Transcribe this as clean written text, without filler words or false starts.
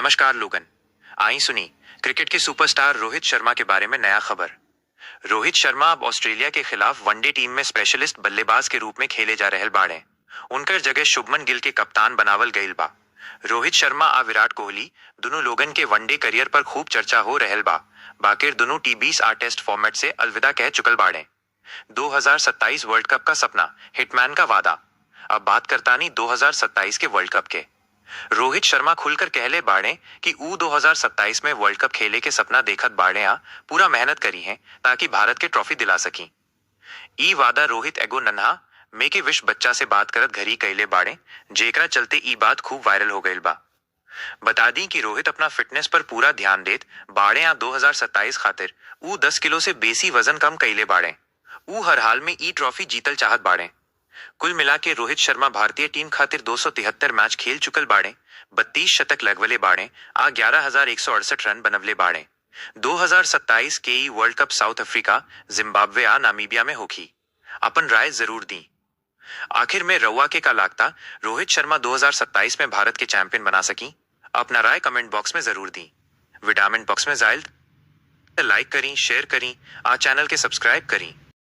नमस्कार लोगन, आई सुनी क्रिकेट के सुपरस्टार रोहित शर्मा के बारे में नया खबर। रोहित शर्मा अब ऑस्ट्रेलिया के खिलाफ वनडे टीम में स्पेशलिस्ट बल्लेबाज के रूप में खेले जा रहल बाड़े। उनकर जगह शुभमन गिल के कप्तान बनावल गईल बा। रोहित शर्मा आ विराट कोहली दुनू लोगन के वनडे करियर पर खूब चर्चा हो रहल बा, बाकिर दुनू टी20 आ टेस्ट फॉर्मेट से अलविदा कह चुकल बाड़े। 2027 वर्ल्ड कप का सपना, हिटमैन का वादा। अब बात करतानी 2027 के वर्ल्ड कप के। रोहित शर्मा खुलकर कहले बाड़े कि ऊ 2027 में वर्ल्ड कप खेले के सपना देखत बाड़े आ पूरा मेहनत करी है ताकि भारत के ट्रॉफी दिला सकी। ई वादा रोहित एगो नन्हा मेक ए विश बच्चा से बात करत घरी कैले बाड़े, जेकरा चलते ई बात खूब वायरल हो गईल बा। बता दी कि रोहित अपना फिटनेस पर पूरा ध्यान देत बाड़े आ 2027 खातिर ऊ 10 किलो से बेसी वजन कम कैले बाड़े। ऊ हर हाल में ई ट्रॉफी जीतल चाहत बाड़े। कुल मिला के रोहित शर्मा भारतीय टीम खातिर 273 मैच खेल चुकल बाड़े, 32 शतक लगवले बाड़े आ 11,168 रन बनवले बाड़े। 2027 के ई world cup south Africa, Zimbabwe आ नामीबिया में होखी। अपन राय जरूर दी। आखिर में रउआ के का लागता, रोहित शर्मा 2027 में भारत के चैंपियन बना सकी? अपना राय कमेंट बॉक्स में जरूर दी। विटामिन बॉक्स में जाइल लाइक करी, शेयर करी आ चैनल के सब्सक्राइब करी।